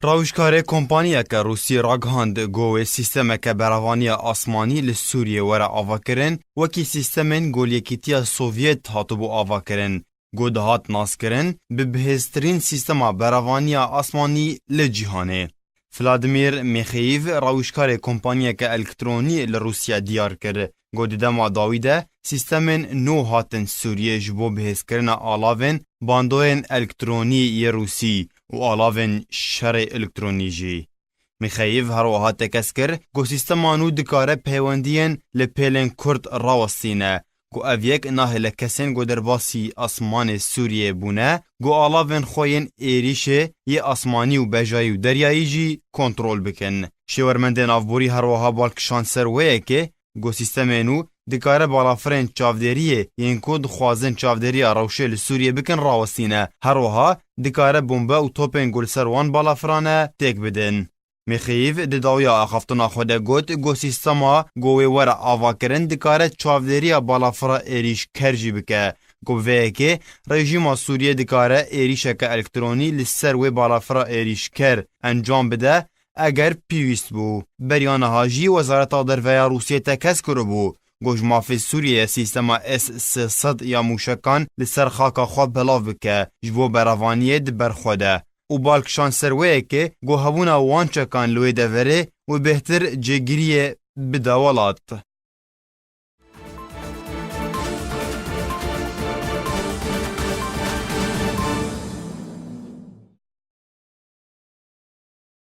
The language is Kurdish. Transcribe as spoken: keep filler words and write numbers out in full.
Rawişkarê kompaniyeke Rûsî ragihand ku wê sîstemeke berevaniya asmanî li Sûriyê were avakirin, wekî sîstemên ku li Yekîtiya Sovyet hatibû avakirin, ku dihat naskirin bi bihêztirîn sîstema berevaniya asmanî li cîhanê. Vladimir Mexeyev, rawişkarê kompaniyeke elektronî li Rûsya, diyar kir ku di dema dawî de sîstemên nû hatin Sûriyê ji bo bihêzkirina alavên bandoyên elektronî yê Rûsî û alavên şerê elektronî jî. Mîxeyîv her wiha tekez kir ku sîstema nû dikare peywendiyên li pêlên Kurd rawestîne, ku ev yek nahêle kesên ku derbasî asmanê Sûriyê bûne, ku alavên xwe yên êrîşê yê asmanî û bejayî û deryayî jî kontrol bikin. Şêwermendê navborî her wiha bal kişand ser wê yekê, ku sîstemê nû dikare balafirên çavdêriyê yên ku dixwazin çavdêriya rewşê li Sûriyê bikin rawestîne. Her wiha dikare bombe û topên ku li ser wan balafiran e têk bidin. Mîxeyîv di dawiya axaftina xwe de got ku sîstema ku wê were avakirin dikare çavdêriya balafira êrîşker jî bike, ku bi vê yekê rejîma Sûriyê dikare êrîşeke elektronî li ser wê balafira êrîşker encam bide, eger pêwîst bû. Beriya niha jî Wezareta Derve ya Rûsiyê tekez kiribû ku ji mafê Sûriyeyê sîstema S sê sed ya mûşekan li ser xaka xwe belav bike, ji bo berevaniyê di ber xwe de û bal kişand ser wê yekê ku hebûna wan çekan li wê deverê wê bêhtir cêgiriyê bide welat.